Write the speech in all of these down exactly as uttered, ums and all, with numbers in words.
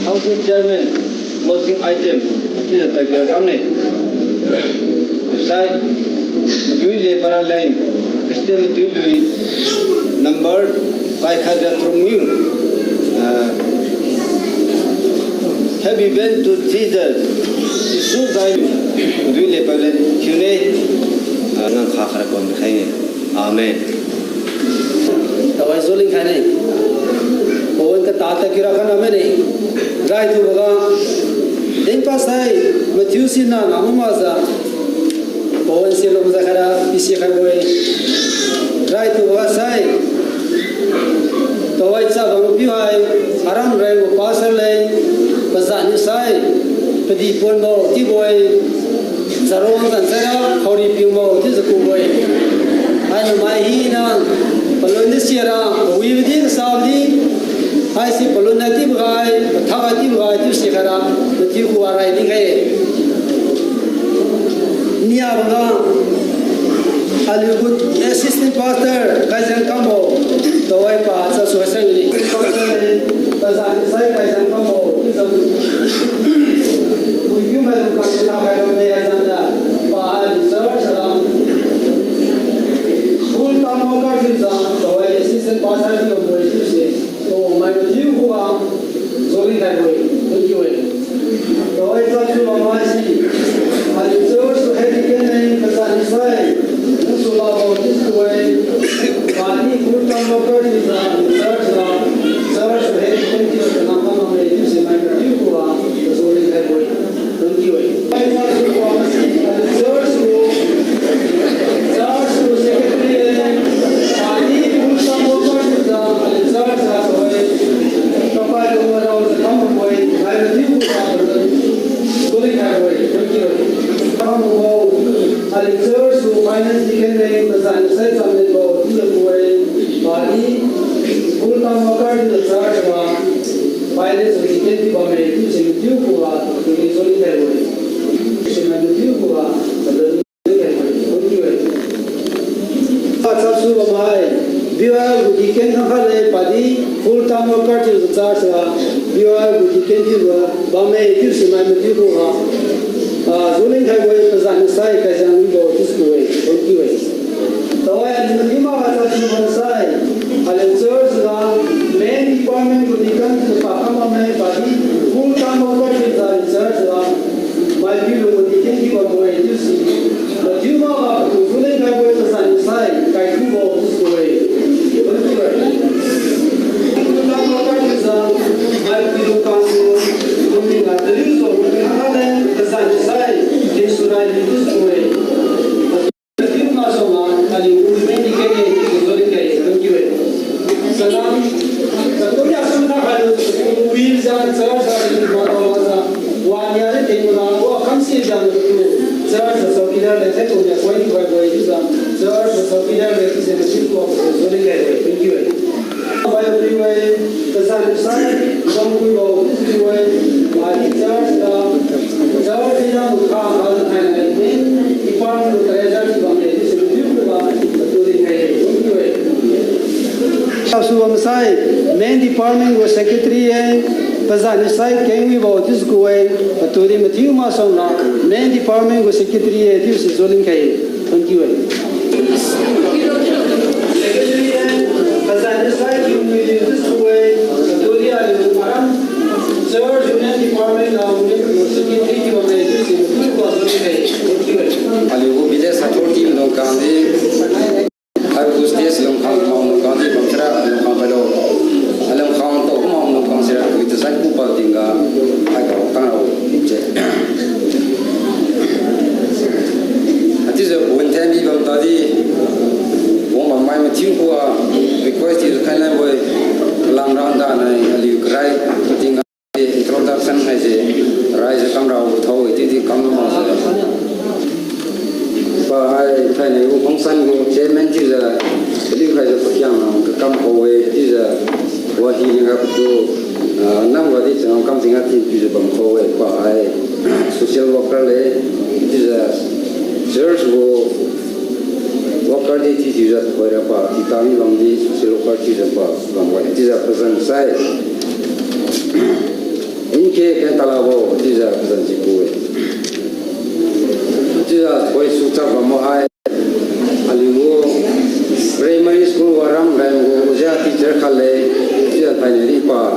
Council Chairman, closing item, chiujiu tadkiu kamne. Sai, Tui le Paraleng, Christian Tui lui, number five hundred from you. Ah, Happy birthday to Jesus. Jesu zai, Tui le Paraleng, thiune. Ah, nang kha khara kon khai. Amen. Tawai zuling khaine. Pawan kata ta kira khan amene. Rai tu baga. Dengpa sai, Matthew sina na mama za. Pawan si lom za khara, isi khai boi. Rai tu baga sai. Tawai cha bang piu hai, aram rai mo pastor leng, pazan ni sai, padi pon bo, ti boi. Zarong zan saira, khauri piu mo, ti zaku boi. Haina mai hina, palun di siara, wi di sa di. Haisi palun na ti bagai, patha ti bagai, ti si khara, ti ku arai di khai. Nia baga, aliu gu assistant pastor, Kaizang Kambo, tawai pa, sa su hasang ni. Pastor ni, pazan sai Kaizang Kambo, ti sa. Wi piu mai lu kan na khai lu ne Kaizang da, pa, aliu church la. Full time worker ti sa, tawai assistant pastor ti boi ti si. O, mai Matthew khuga, zuling khai boi, thank you e. Tawai sa su bamai si, aliu church su head deacon neng pazan ni sai, nang su la bo, this way. Padi full time worker ti sa, church la, church su head deacon ti sa, nang kamang le, this is mai Matthew khuga, zuling khai boi. Thank you. Pai sa su kwa masi, aliu church su, church su secretary le, padi full time worker ti sa, aliu church sa su e. Kapai tu ma rao sa kam boi, mai Matthew khuga, zuling khai boi. Thank you. Kam bo, aliu church su finance deacon le, pazan sai cham le bo, ti le boi, padi full time worker ti sa church ga, finance deacon ti bamme, ti si Matthew khuga, zuling khai boi. Sina Matthew khuga, zuling khai boi. Thank you e. Sa su bamai, B Y gu deacon khang kha le padi, full time worker ti sa church ga, B Y gu deacon ti bamme, ti si mai Matthew khuga. Ah, zuling khai boi pazan ni sai Kaizang Wi bo ti su e, thank you e. Tawai aliu Matthew ma sa su bam sai, aliu church ga, main department gu deacon ti pa kam bamme padi, full time worker ti sa aliu church ga. Mai piu lu deacon ti bam boi ti si. Matthew ma ga patu zuling khai boi pazan ni sai, kaiku bo ti su e. Thank you e. Full time worker ti sa, mai piu lu kan su, kumi ga taliu su, kumi ga le, pazan ni sai, ti su rai ni ti su e. Thank you ma so ma, aliu gu main deacon e, ti zuling khai, thank you e. Salam, sa tu ya sun ta khai lu, wi za, sa, sa, ma to sa, wa nia le ting la, wa kam si za, sa, sa, sa, pila le, te tu ya, koi, koi, koi, sa, sa, sa, sa, pila le, ti se, ti ko, zuling khai, thank you e. Bai ri wai, pazan sai, zong kui bo, ri wai, mari church ga, church ga, mukha, hal, hai, hai, main department gu treasurer ti bam le, ti si ri ku ba, tu ri hai, ri wai. Sa su bam sai, main department gu secretary e, pazan sai, keng wi bo, ti si ku wai, tu ri Matthew ma song na, main department gu secretary e, ti si zuling khai. Thank you e. Secretary e, pazan sai kiu mi liu tu su e, tu ri aliu aram, church union department ga union secretary kiu mi liu tu su e, tu ko su e. Thank you e. Aliu gu village authority lungkang di, haibo stage lungkang ma lungkang di bam sira lungkang palo. Alungkang tu ma lungkang sira, wi tu sai ku pa tingga, hai ka kang rao, je. Atijiu winthen di bam tadi, wang bam mai mathiu kua request di khai lan boi, lam ran da nai aliu karai, kating introduction haise, rai se kam rao thao, iti di kam ma se. Pa hai, thainai gu function gu chairman chiujiu, aliu khaijiu pakhiangna kakam kha-e, chiujiu, wa hina ga patu, ah, nam ga di changam kam tingga tin pijiu bam kha-e, pa hai, social worker le, chiujiu, church gu worker di chiujiu, koi ra pa, tita mi bam di social worker chiujiu pa, bam wa, chiujiu present sai. Ke ken talabo, chiujiu pazan si ku-e. Chiujiu poi suchak bambo hai. Aliu gu primary school waram gai gu ojia teacher khat le, chiujiu thainai di pa,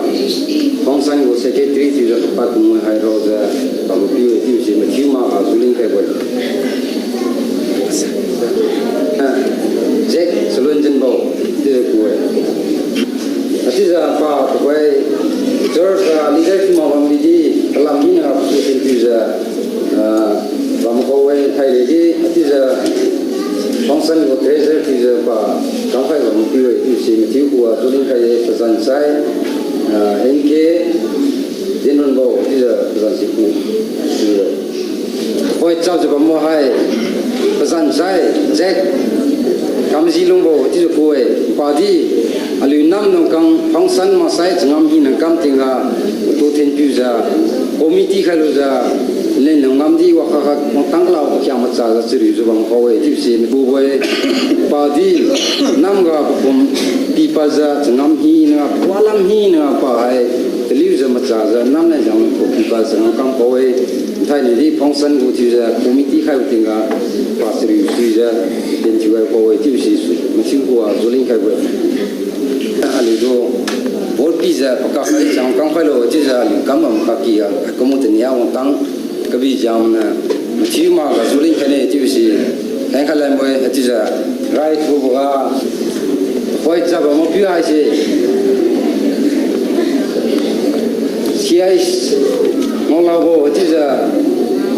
function gu secretary chiujiu pa tung hai raojiu, pa gu piu chiu si mathiu mak ga juling khaibo-e. Jack Salunjinbo, chiujiu ku-e. Achiujiu pa tuhoi church ga leader thiu mak bam di, kalam hina ga pu thin thiujiu, ah, bam khao-e thainai di, achiujiu function gu treasurer thiujiu pa, kamkhai bam piu-e, chiu si mathiu kua juling khai-e, pazan sai, ah, N K Dinronbo, chiujiu pazan si ku, chiu-e. Hoi chapjiu bambo hai, pazan sai, Jack Kamjilungbo, chiujiu ku-e, padi, aliu nam nangkang function maksai changam hina kam tingga, tu thin piujiu, committee khailujiu, len nang ngam di wakha khat wangtang lao pakhiang machajiu chariujiu bam khao-e, chiu si makubo-e, padi, nam ga pakum pipadjiu changam hina, palam hina pa hai, taliujiu machajiu, nam len jang pakum pipadjiu changam kam khao-e, thainai di function gu chiujiu, committee khaibo tingga, pa chariu suijiu, ten thiu gai khao-e, chiu si su, mathiu kua juling khaibo-e. Aliu tu, vote pijiu, pakak khai changam kam khailo, chiujiu, aliu kam bam kaki ga, kumu tania wangtang, kabi jamniu, mathiu mak ga juling khaine, chiu si, kheng khalanbo-e, chiujiu, rai kubo ga, hoi chap bambo piu haise, C I S, ngaolabo, chiujiu,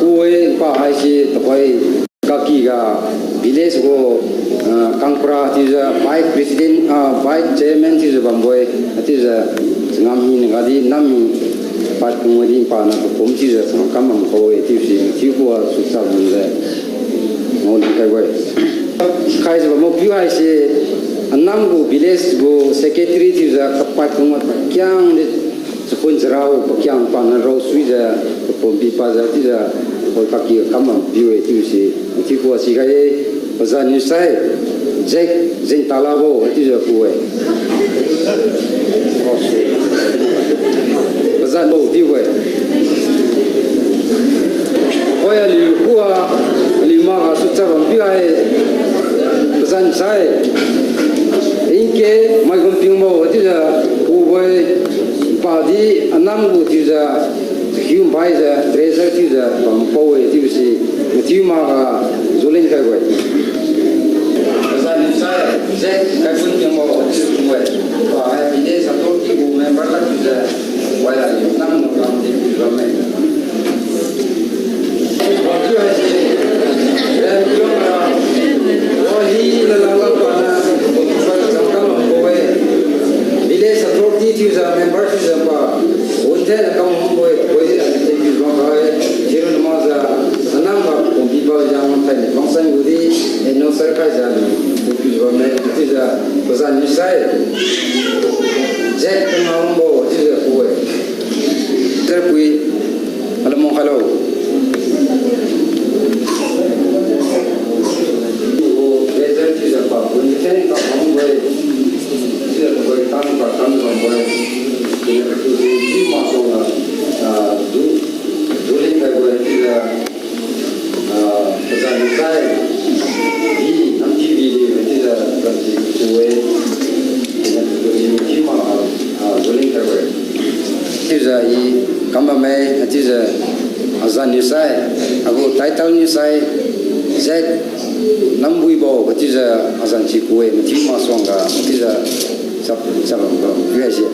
ku-e pa haise, tuhoi, kaki ga, village gu, ah, kangpra chiujiu, vice president, ah, vice chairman chiujiu bambo-e, chiujiu, changam hina ga di, nam, pa tung di, paniu pakum chiujiu, changam kam bam khao-e, chiu si, chiu kua suchak bamjiu, ngao di khaibo-e. Khaijiu bambo piu haise, anam gu village gu secretary chiujiu, kapai kum ga pakhiang di, chakhun charao pakhiang paniu rao suijiu, pakum pipadjiu chiujiu, hoi kaki ga kam bam piu-e chiu si, mathiu kua si khai-e, pazan niu sai, Jack Zintalabo, chiujiu ku-e. Pazanbo chiu-e. Hoi aliu kua, aliu mak ga suchak bam piu hai, pazan sai, N K Maikumtingbo, chiujiu, kubo-e, padi, anam gu chiujiu, hiu baijiu, treasurer chiujiu, bam khao-e, chiu si, mathiu mak ga, juling khaibo-e. Pazan sai, Jack Maikumtingbo, chiu ku-e, pa hai, village authority gu member la chiujiu, wai la, nam gu kam di, bamme. Village authority thiujiu member thiujiu pa, wunte na kam hum boi, boi di na thank you bang kai, thiurun majiu, anam ga kumpi pa jang thaini function gu di, announcer khaijiu, thank you bang ne, thiujiu, pazan ni sai, Jack Kangmangbo, thiujiu ku-e. Sir pui, alam mong khailo. Chiujiu i kam bamme, chiujiu azan niu sai, agu title niu sai, Jack Nambuibo, chiujiu azan si ku-e, mathiu masuangga, chiujiu chap, chap, chiujiu.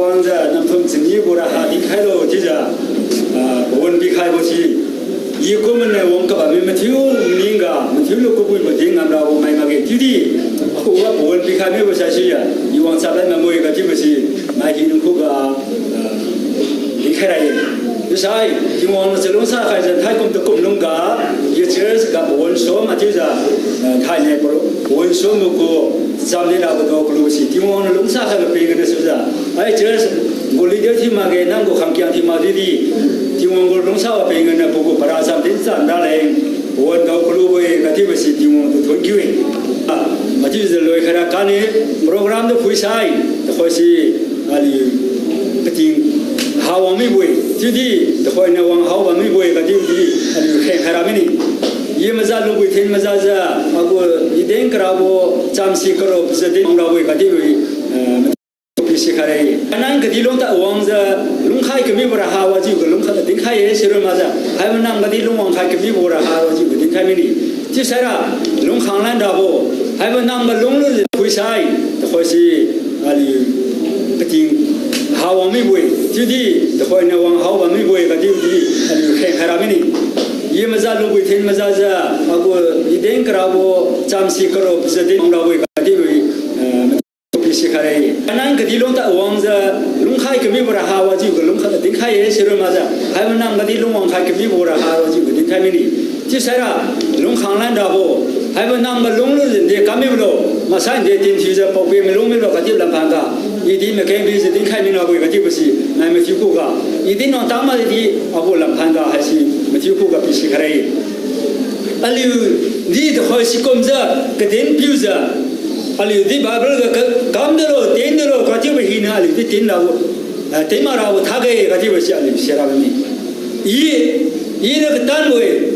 Wangjiu namthum chingnibo ra ha dinkhailo chiujiu, ah, pawan pikhaibo si. I kumne wang kabamme mathiu maningga, mathiu lu kabuibo din ngamrabo mai makge. Chiudi, akhuga pawan pikhai mibo saisuiya, i wang chaplai mamui kachiubo si, mai hi nang khuga, ah, dinkhaira ye. Chiusai, Tingwang chalungsa khaijiu thaikum takum lungga, i church ga pawan som achiujiu, ah, thaine pawan sombo gu, chamdi rabo dao kalu si, Tingwang niu lungsa khaibo peng gana sujiu. Ai church gu leader thiu makge, nang gu khangkiang thiu makdi di. Tingwang gu lungsabo peng gana pagu para chamdi cham raleng. Pawan dao kalubo-e kachiubo si Tingwang tu thuon kiu-e. Ah, achiujiu loi khaira kani program tu phuisai. Tukhoi si aliu pating hawang mibo-e. Chiudi tukhoi niu wang hawang mibo-e kachiudi aliu kheng khaira mine. I maza lubui thin mazajiu, agu i deng karabo, chamsi karo, pazadin rabo-e kachiubo, eh, pisi khaira. Anang kadi lungta wangjiu, lungkhai kamibo ra ha wajiu ga lungkhai dinkhai-e sirun majiu. Haibo nam kadi lungwang khai kamibo ra ha wajiu ga dinkhai mine. Chiusaira, lungkhang lan rabo. Haibo nam ga lunglujiu phuisai. Tukhoi si, aliu, pating hawang mibo-e. Chiudi, tukhoi niu wang hawang mibo-e kachiudi, aliu kheng khaira mine. I maza lubui thin mazajiu, agu i deng karabo, chamsi karo, pazadin rabo-e kachiubo, eh, pisi khaira. Anang kadi lungta wangjiu, lungkhai kamibo ra ha wajiu ga lungkhai dinkhai-e sirun majiu. Haibo nam kadi lungwang khai kamibo ra ha wajiu ga dinkhai mine. Chiusaira, lungkhang lan rabo. Haibo nam ga lunglujiu de kam mibo lo. Maksai de tin thiujiu paope malung milo kachiu lamphan ga. I di makeng bijiu dinkhai mi rabo-e kachiubo si, nai mathiu khuga. I di nang tang madi agu lamphan ga haisi mathiu khuga pisi khaira. Aliu di tukhoi sikumjiu, kadin piujiu. Aliu di Bible ga ka-, kam delo, tin delo kachiubo hina aliu di tin rabo, ah, tin mak rabo thage kachiubo si aliu sira mine. I, iniu katanbo-e.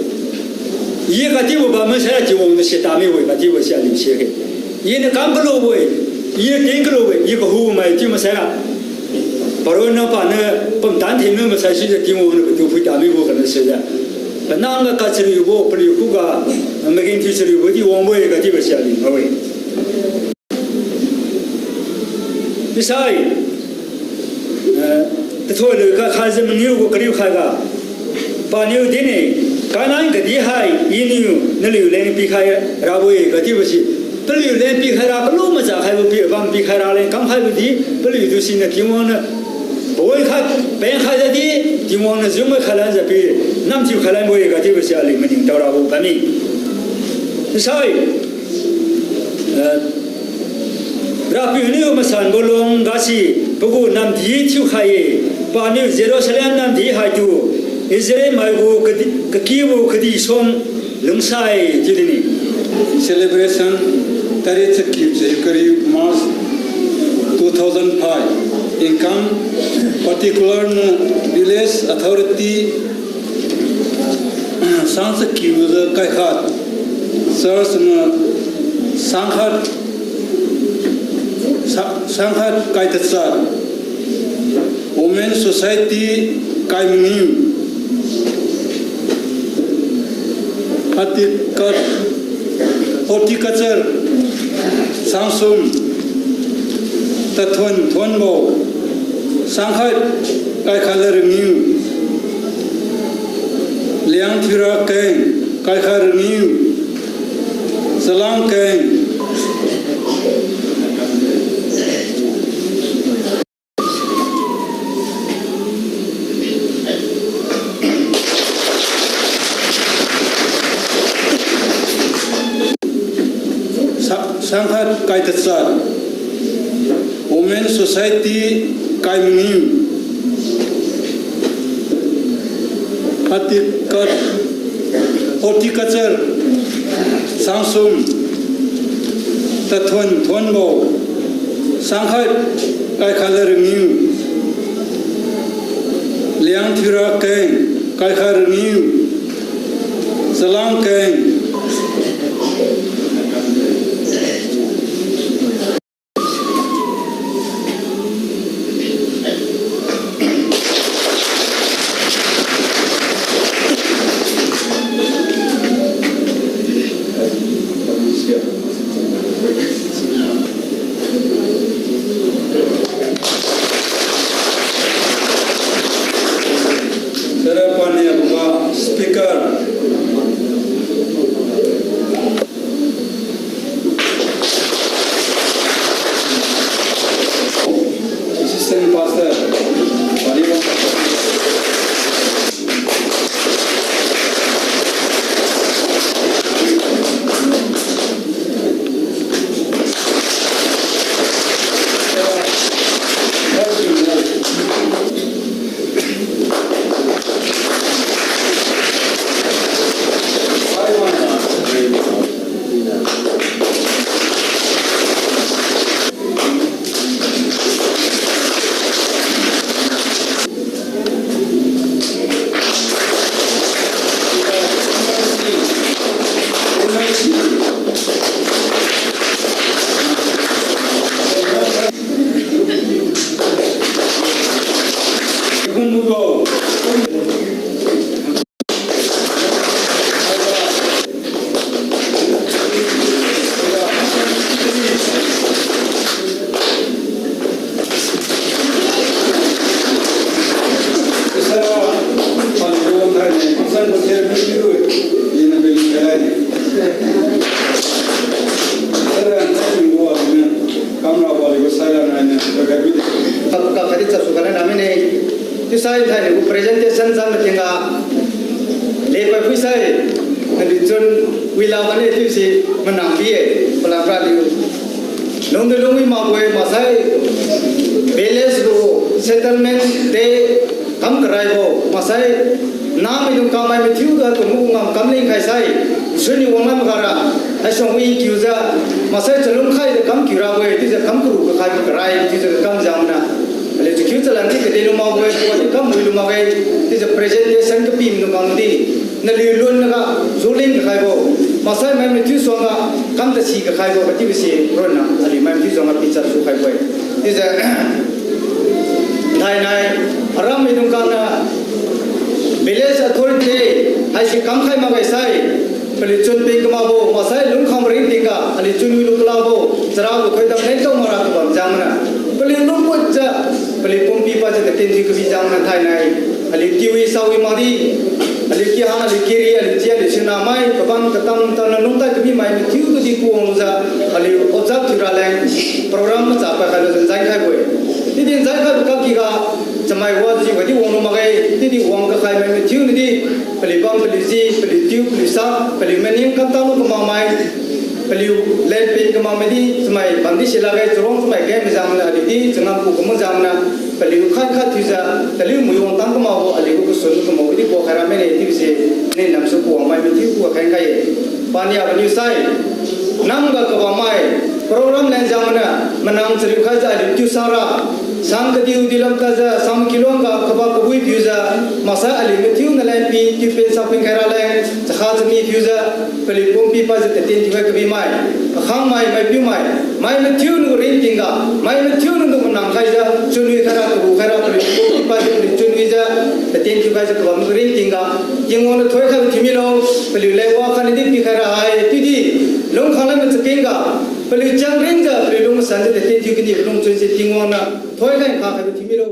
I kachiubo bammi saira Tingwang niu sita mibo-e kachiubo si aliu sira-e. Iniu kam kalubo-e. Iniu tin kalubo-e. I kahu mai chiu masaira. Paronna paniu pumtan thinlu maksai sijiu Tingwang niu patu phuita mibo kaniu sijiu. Kanang ga kachariubo paliu khuga, magenthiu chariubo di wangbo-e kachiubo si aliu ngao-e. Chiusai, eh, tathoi lui kakhaijiu mangiu gu kariu khaiga. Paniu dine, Kanaan kadi hai, iniu naliu leng pikhai rabo-e kachiubo si. Paliu leng pikhai ra kalu maza khaibo pi, bam pikhai raleng kamkhaibo di, paliutu siniu Tingwang niu pawan khai, peng khai jadi, Tingwang niu jungmai khailanjiu pi, namthiu khailanbo-e kachiubo si aliu maningtao rabo bammi. Chiusai, eh, Rapiu niu masanbo lung gasi, pagu namdi thiukhai-e, paniu Jerusalem namdi haitu, Israel maigu kadi-, kakibo kadih suang lungsai chiu dine. Celebration, tarik chakiu, kariu March two thousand five. Income, particular niu village authority, sang chakiujiu kaikhat, church niu sangkhat, sa-, sangkhat kai tachat, Women Society kai mangiu, Hortica-, horticulture, sangsum, tathuon thuonbo, sangkhat kaikhat le rangiu, Liangthuira keng, kaikhat rangiu, Chalang keng. Sa-, sangkhat kai tachat, Women Society kai mangiu, Hortica-, horticulture, sangsum, tathuon thuonbo, sangkhat kaikhat le rangiu, Liangthuira keng, kaikhat rangiu, Chalang keng. Ka, kakhatdi chasu khalan namine. Chiusai thainai gu presentation zan matingga, lepai phuisai, naliu chun wila mane chiusi manang bi-e, palamra liu. Lungdi lungwi makbo-e maksai, village gu settlement de kam karaibo maksai, namaidung kamaimai thiuga kamu ngam kam leng khaisai, suni wanglam gara, haisuang wi kiujiu, maksai chalung khaijiu kam kiurabo-e, chiujiu kam karu kakhaibo karai, chiujiu kam jangna. Aliu chakiu chalan di kadelu makbo-e, kadi kam wilu makge, chiujiu presentation kapimaidung kangdi, naliu lun naga, juling kakhaibo, maksai mai mathiu suangga, kam tasi kakhaibo, katibo si ronna, aliu mai mathiu suangga pichat su khaibo-e. Chiujiu, thainai, aram maidung kangna, village authority, haise kamkhai makge sai, paliu chun ping kamakbo maksai lungkhang ringtingga, aliu chun wilu kalabo, chara gu thoidam lengtao mara kabam jangna. Paliu lungputjiu, paliu pumpi pajiu tatin thiu kabi jangna thainai. Aliu tiuwi sawi makdi, aliu kihang, aliu kiri, aliu chia, aliu sinamai, kabam katam tamna lungtai kabi mai mathiu tudi kuwangjiu, aliu ojak thiu raleng, program macha pakhailu zan zan khaibo-e. Chiudi zan khaibo kakiga, chamai wajiu kadi wanglu makge, chiudi wang kakhai mai mathiu nidi, paliu bam, paliu ji, paliu tiu, paliu sa, paliu maning kamtang lu kamakmai, paliu lenpin kamakmai di, chamai bamdi silakge, charong chamai keng majangna, aliu di, changam pu kamu jangna, paliu khat khat thiujiu, taliu mui wangtang kamakbo, aliu gu kasun kamakbo di kuak khaira mine, chiubo si, nen namsu kuwang mai mathiu kuak khaing khai-e. Pania paniu sai, namga kabammai, program len jangna, manang chariu khaijiu aliu tiu sangra, sang kadiu dilam tajiu, sang kilongga kaba kabui piujiu, maksai aliu mathiu nalenpi, tiupen sakpin khaira leng, chakha chami piujiu, paliu pumpi pajiu tatin thiukhai kabi mai, akhang mai, maipiu mai, mai mathiu nagu ringtingga, mai mathiu nagu manang khaijiu, chunwi khaira, karu khaira, paliu pumpi pajiu paliu chunwijiu, tatin thiukhaijiu kabam nagu ringtingga, Tingwang niu thoikhaibo thiumilo, paliu leng wakhatnadi pikhaira hai, chiudi, lungkhang lan machakengga, paliu chang ringjiu, paliu lung masanjiu, tatin thiu kani lungchunse Tingwang niu, thoikhai kha khaibo thiumilo.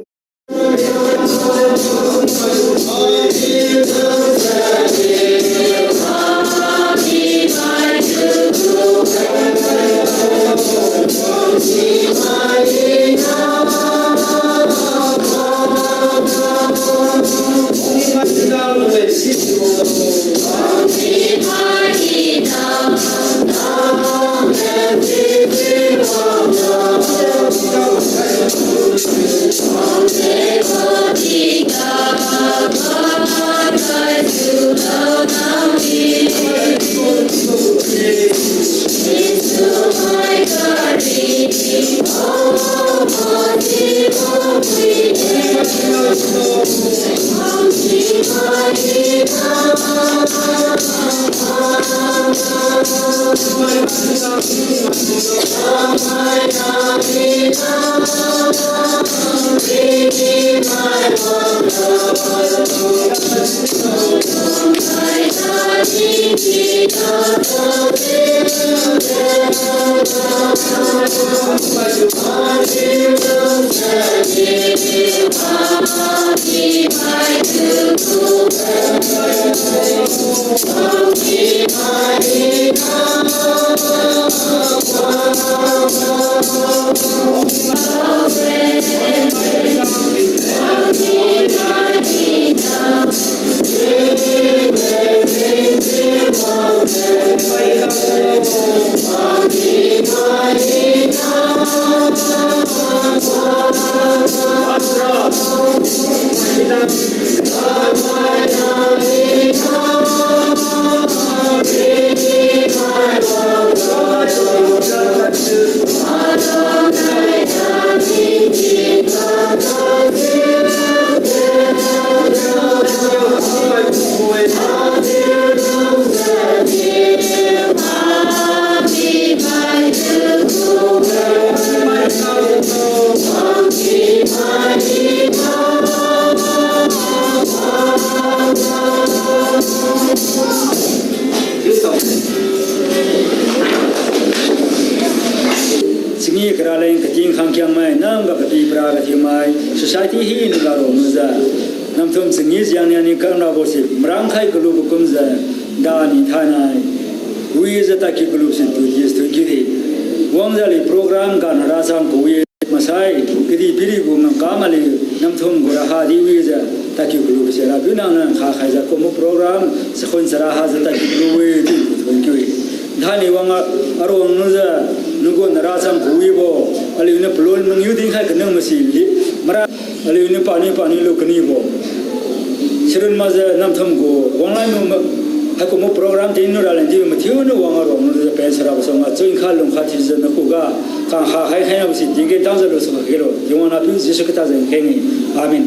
Chingi karaleng kating khangkiangmai, namga kapi para kathiumai, society hinaga ronglujiu. Namthum changi jiang niani kanrabo si marangkhai kalubo kumjiu, dani thainai wijiu tadkiu kaluse tu yes tu kidi. Wangjiu aliu program ga nara cham kawi masai, kadihpiri gu ngam kam aliu namthum gu raha di wijiu tadkiu kaluse Rapiu nangniu nkha khaijiu kumbo program, sakhun sara hajiu tadkiu kaluwi chiutu thon kiu-e. Thainai wang aruang lujiu, nagu nara cham kawibo, aliuniu palun mangiu dinkhai kanung masi li, mara, aliuniu paniu paniu lu kanibo. Sirun makjiu namthum gu wanglai nu ma, haikumbo program tingniu raleng di mathiuniu wang aruang lujiu pen sarabo sangga chunkha lungkha thiujiu nakhuga kangkha khai khainabo si tinggen tangjiu lusu khelo. Tingwang Napiu Jesu Khrista jeng kheng-e. Amen.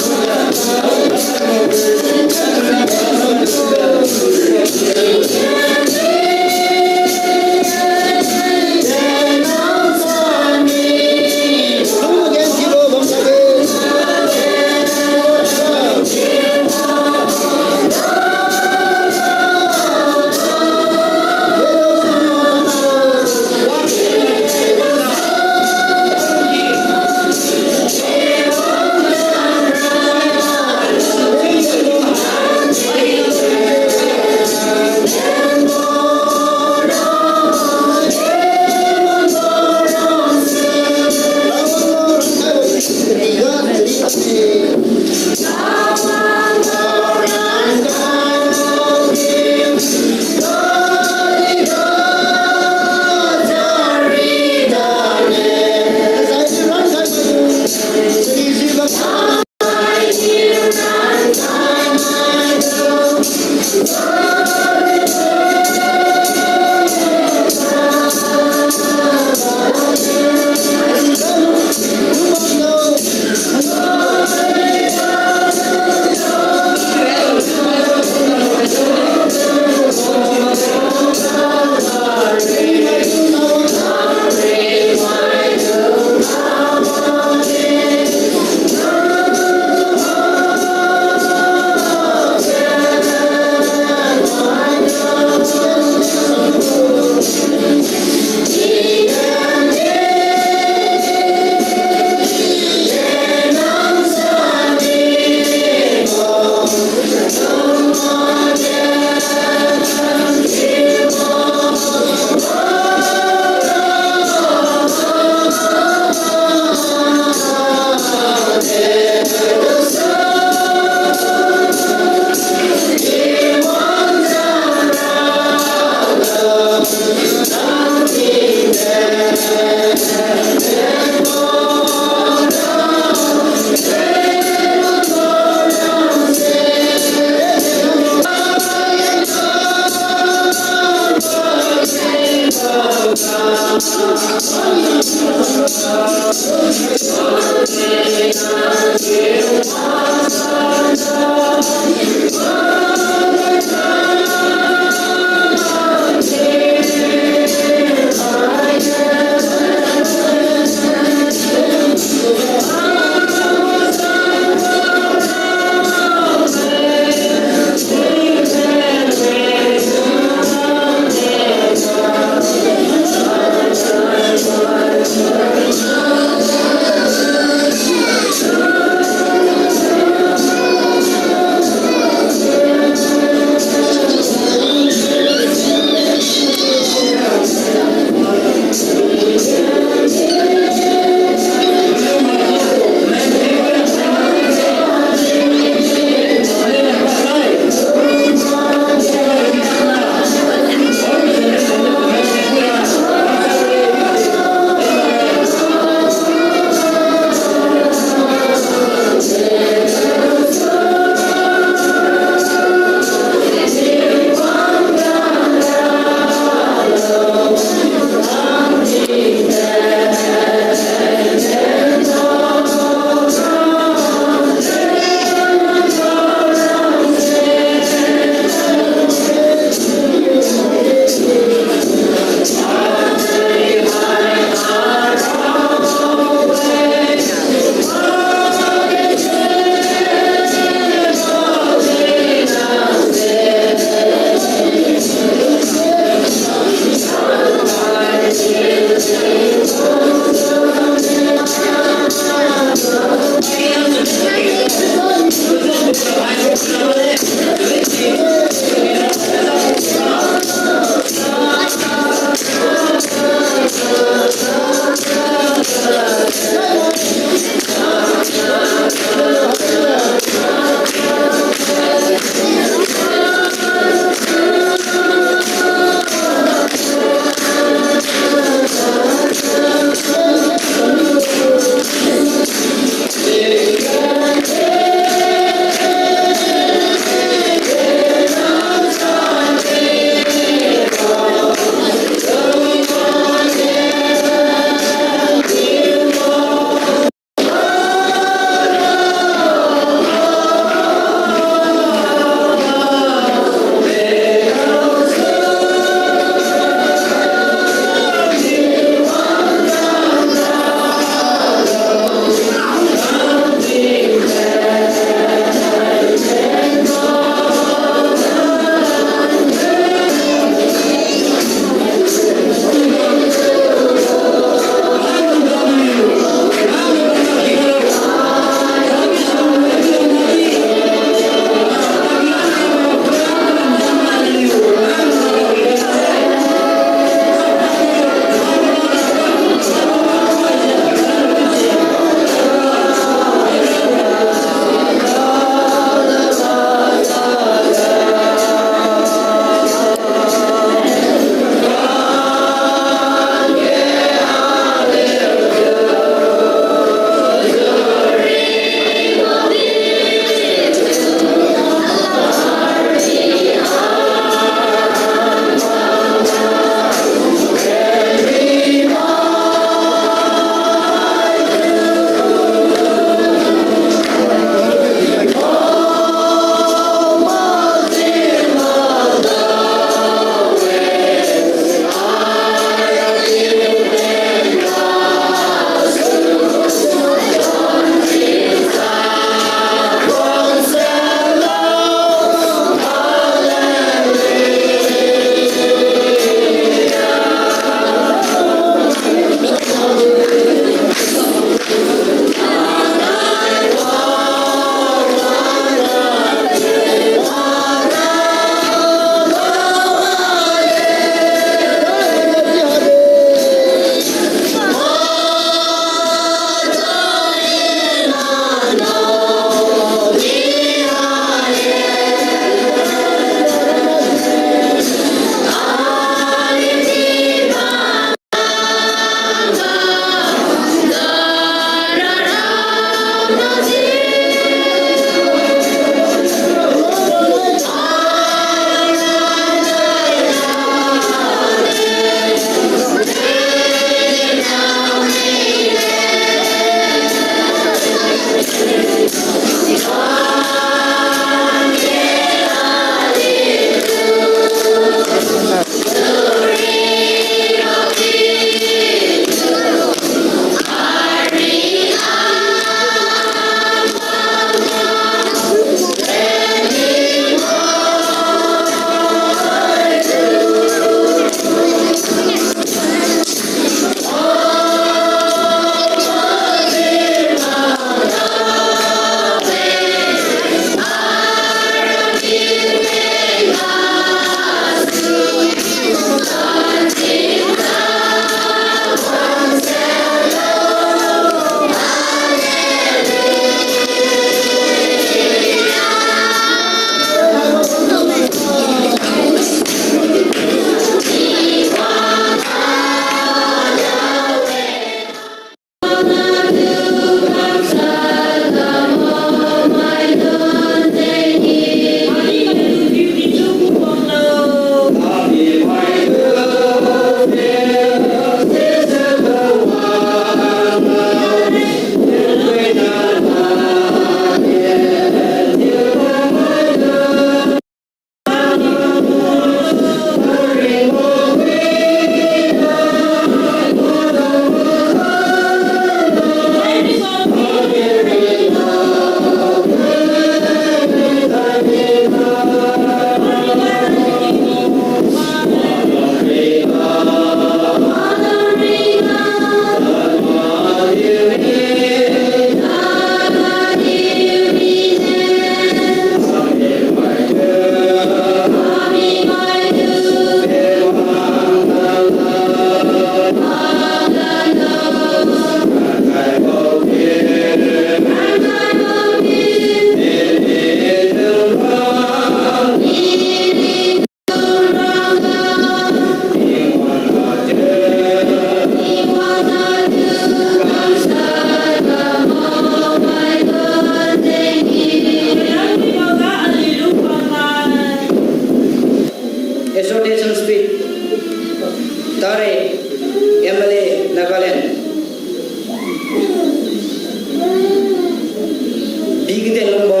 Lungbo,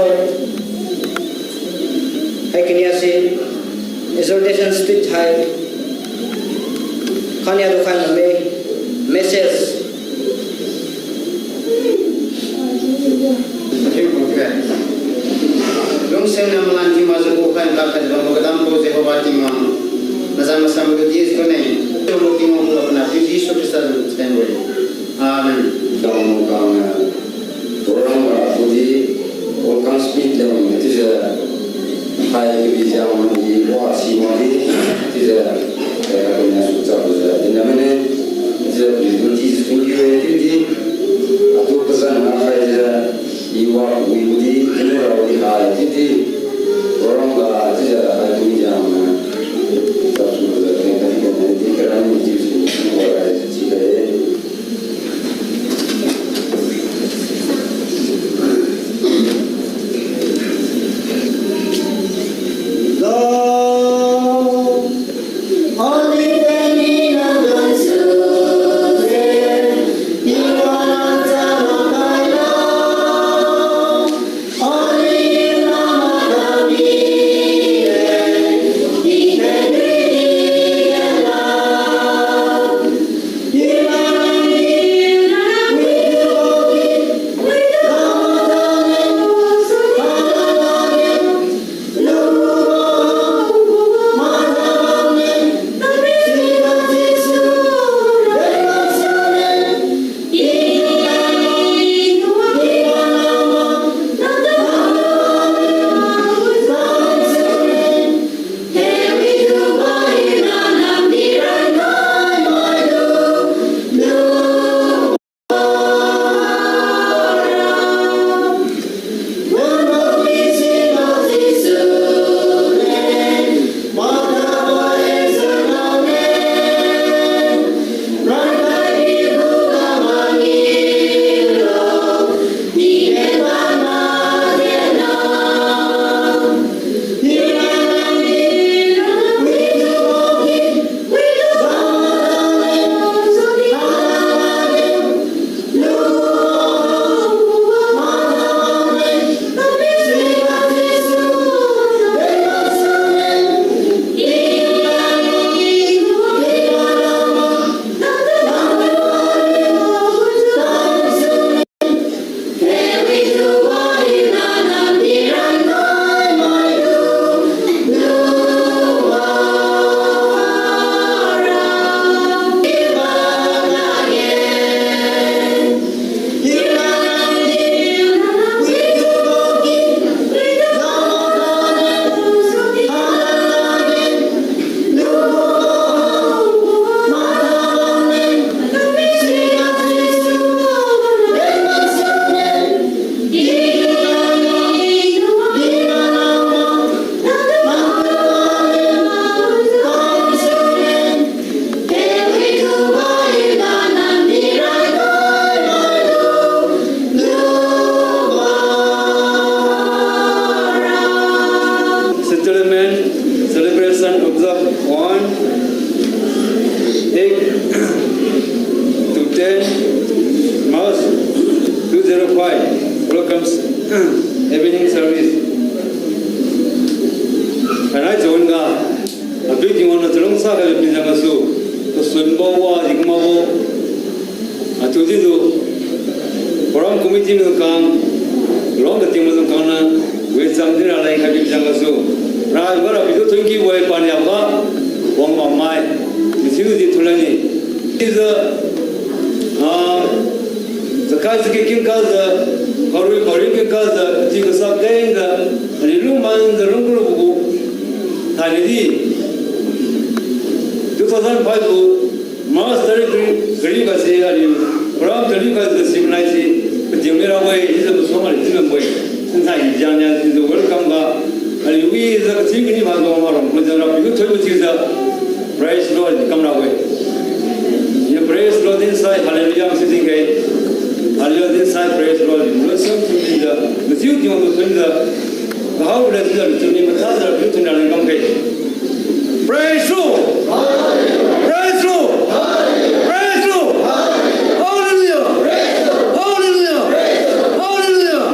hai kania si exhortation speech hai kania tu khai name message. Lungsiang niu malan thiu makjiu kukhai ntakhai bambo kadambo Jehovah Tingwang, nazan masan tu di sune, tu Tingwang tu apna tu Jesu Khrista tu stand we. Amen. Kang kang, eh, program ga tudi, welcome speech lam, chiujiu, hai kibi jang di, wa si ma di, chiujiu, eh, kami su cha bu jiu, din na mane, chiujiu, tudi, thank you, eh, tudi, atu pazan na khai jiu, i wa wi di, din ra di hai, tudi, program ga, chiujiu, hai kibi jang, eh, cha su jiu, eh, kami kami di, kerani di, su, su, wa, eh, chiujiu, eh. Settlement celebration observed on eight to ten March two zero five. Welcomes evening service. Khainai chun ga, apui Tingwang niu chalungsa khai pijang gasu, kasunbo wa di kumabo. Atu didu, program committee maidung khang, rong kating maidung khang niu, wecham di raleng khai pijang gasu. Ra ga Rapiu tu thunki wai paniaga, wang mamai, misiu di thulani. Ijiu, ah, chakai chaki king kajiu, karui karui king kajiu, ti kasa kengjiu, aliu lungmanjiu lungkulubo gu. Thainai di, two thousand five gu March tarik kari, kari gase aliu program taliu gase signai si, pating mirabo-e, ijiu masuang aliu chiu bambo-e. Nthai jania sijiu welcome ga, aliu wijiu kaching kani maidung marong, maidung Rapiu tu thoi machiujiu, Praise Lord, kam rabo-e. Ye praise Lord inside, hallelujah, masi ding khe. Hallelujah inside, praise Lord. Lord, sam tu ding da. Masiu tiong tu tun da. Kahao le tu da, tu ni matha da, tu tun da le kam khe. Praise Lord. Praise Lord. Praise Lord. Hallelujah. Hallelujah. Hallelujah.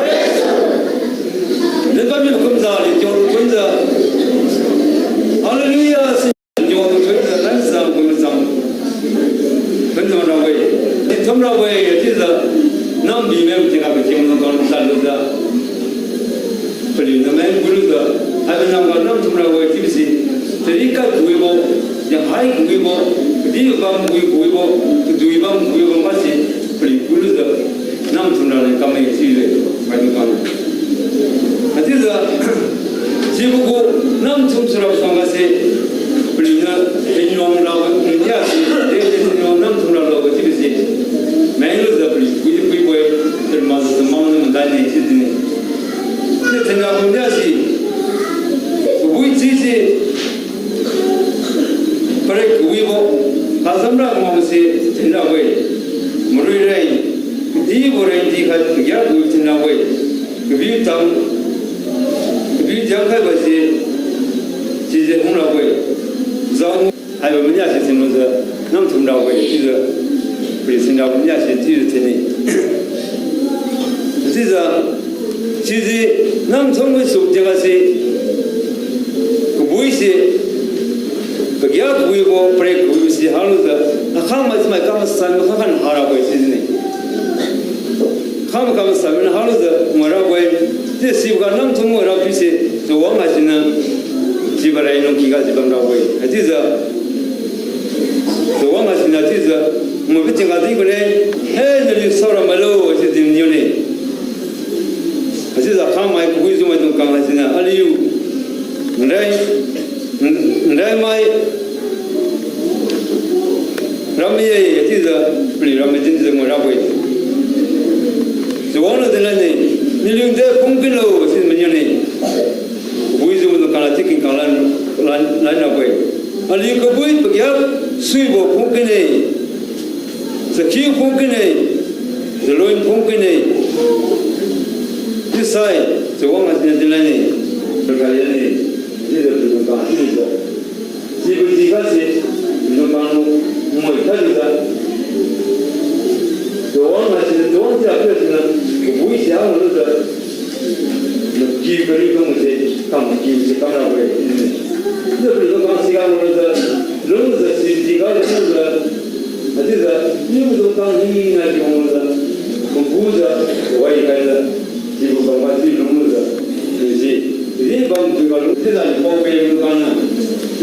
Aliu kiong khunjiu, Hallelujah, si kiong khunjiu, lan sang khun sang khunjiu rabo-e. Di thum rabo-e, chiujiu, nam bimeng tingga kakim lungkang talujiu, paliu nameng guilujiu, haibo namga nam thum rabo-e chiubo si, chari khat kawibo, yanghai kawibo, kadih bam kawi kawibo, kadui bam kawibo makse, paliu guilujiu, nam thum raleng kamme chiu-e, maidung khang. Haichiujiu, sibo gu nam thum sura suangga se, paliuniu, Tingwang rabo, paliuniu si, de, de, Tingwang nam thum rabo chiubo se, menglujiu paliu pui, puibo-e, paliu makjiu tamang niu madai ne chiu dine. Chiujiu Tingwang niu si, kabui chi se, parek kawibo, kazamra kamaobo se thinrabo-e. Marui reng, kadibo reng di khat kagia kawi thinrabo-e. Kabiu tang, kabiu diang khaibo se, chiujiu hungrabo-e. Jao, haibo mania se thinlujiu, nam thum rabo-e, chiujiu, paliu thinrabo mania se chiujiu thinne. Chiujiu, chiujiu, nam thum wi suk tingga se, kabui se, kagia kawibo, parek kawibo si halujiu, akhangmai chamai kamasan makhan harabo-e chiu dine. Kham kamasan mana halujiu, ngarabo-e, chiujiu siboga nam thum ngarabo se, chawang haisiniu, sibo rai nung kiga si bamrabo-e. Haichiujiu, chawang haisiniu chiujiu, ngaibo tingga di kune, he, naliu saora mailo, chiujiu niu ne. Haichiujiu akhangmai kawijiu maidung khang haisiniu aliu, nrai, nraimai, ramme-e, chiujiu, paliu ramme dinjiu ngarabo-e. Chawang niu dinlane, naliu de phungkinlo, chiu maniu ne. Kawijiu maidung khang la chiu king khang lan, lan, lan rabo-e. Aliu kabui pagia suibo phungkinne. Chakhiu phungkinne, chalun phungkinne. Chiusai, chawang haisiniu dinlane, pakhai lane, chiujiu paliu kang chiujiu. Sibo diga se, paliu kang moi khatlujiu. Chawang haisiniu, chawang sia piu siniu, kabui sia ngaolujiu. Naki kari kang se, kam ki se kam rabo-e. Chiujiu paliu kang siga ngaolujiu, lungjiu si diga lungjiu. Haichiujiu, niu maidung khang hinaniu kiwanglujiu, magujiu, wai khaijiu, sibo bamga si lunglujiu, si, si bam kiga lung chiujiu, pao-peh maidung khang niu,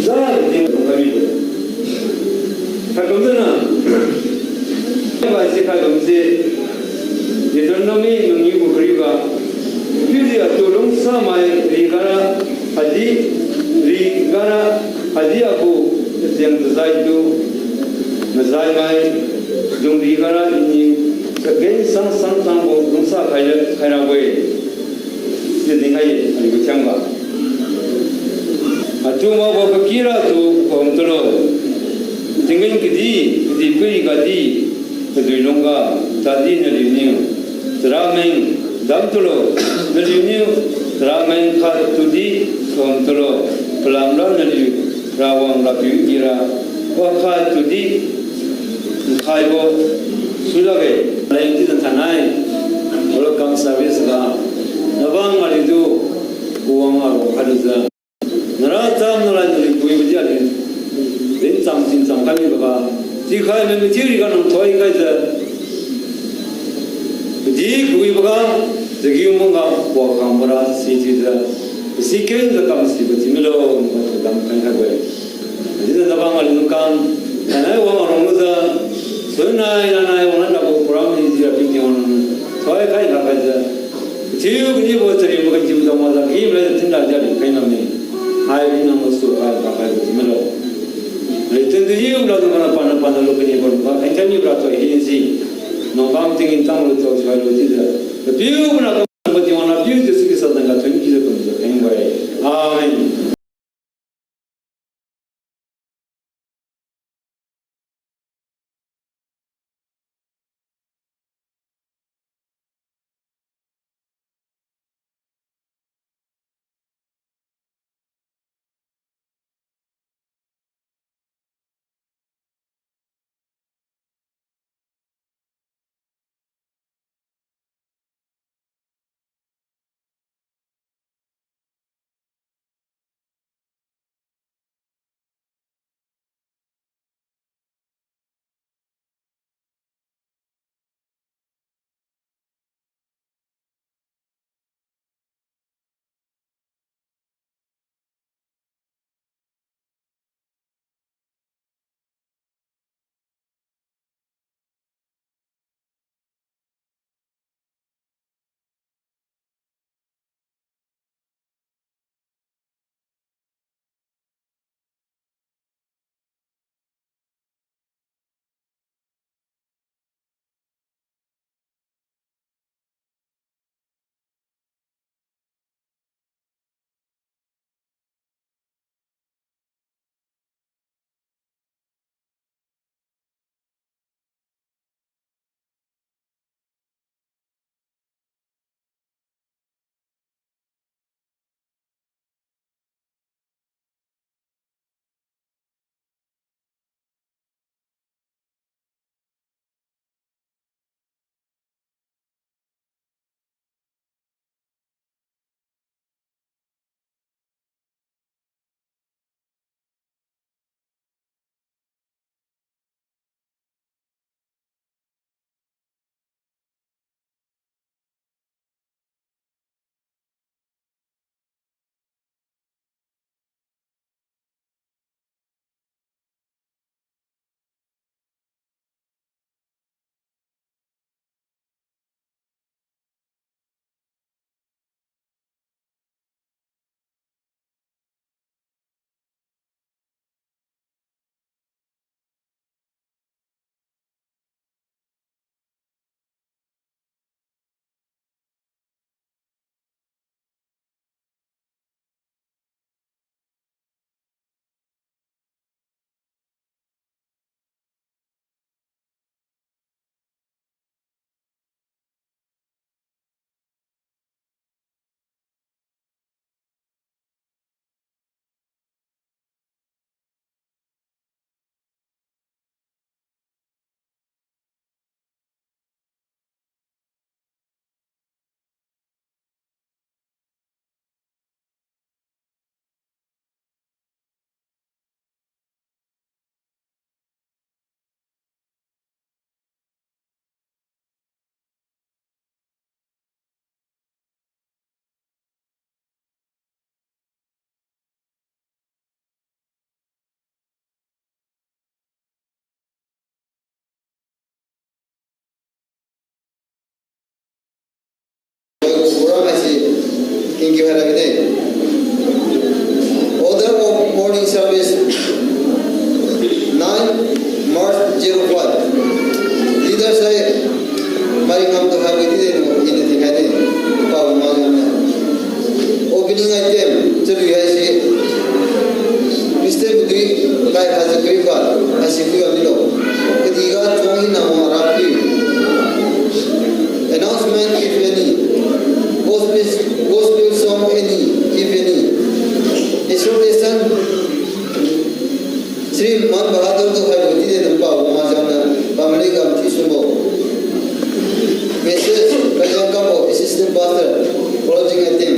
ja ting lung kamibo. Khatbam jana, bai si khatbam se, Deuteronomy mangiubo kariuga, chiudi atu lungsamai rigara, khatdi rigara, khatdi agu jeng tajaitu mazaimai, dung rigara iniu chagen sang sang tangbo lungsa khai, khairabo-e. Chiudi ngai aliu thiangga. Atu makbo kakira tu kahum tulo. Tinggen kadi, kadihpiri gadi, kadui lungga, tadi naliuniu charameng dam tulo, naliuniu charameng khat tudi kahum tulo, palamra naliu Rawang Rapiu ira, wakhat tudi nkhaibo suilakge. Leng chiujiu thainai, welcome service ga, nabang aliutu, kawang arong khatlujiu. Nara cham nalai naliu puibo di aliu, ringcham tingcham kamiboga, chiukhai mai mathiu riga nang thoi khaijiu, kadih kawiboga, chagiu mungga wakhang mara si chiujiu, si kenjiu kamsibo thiumilo, nungga tu dam khai khaibo-e. Chiujiu nabang aliu lungkam, thainai wang arong lujiu, sunnai lanai wang lanrabo program hi jiu piti wang, thoi khai ga khaijiu, thiu kanibo chariubo kanjiu dam majiu himlai thinra jiu aliu khai ngamme. Hai ri nang masu khai ga khaibo thiumilo. Ri tun tu yiu la nang pana pana lu kanibo lungga khai khai niu ra thoi hinsi. Nang bam tingin tanglu thoi suailu chiujiu, Rapiu bana kabo Tingwang Rapiu Jesu Khrista zan ga thon kijiu kumjiu kheng bo-e. Amen. Kiu haira kide. Order of morning service, nine March zero five. Leader sai, mari kam tu hai kide no, ina tingkai de. Pao ma jam na. Opening item, chalui haise. Mister Budui, kai haise kri ba, haise kri amilo. Kadiga chong hina mo arapi. Announcement, if any. Gospel, gospel song, any, if any. Exhortation, Shri Man Bahadur tu hai bo tide nang pao ma jam na, pamali gam thi sumbo. Message, Kajang Kambo, Assistant Pastor, closing item.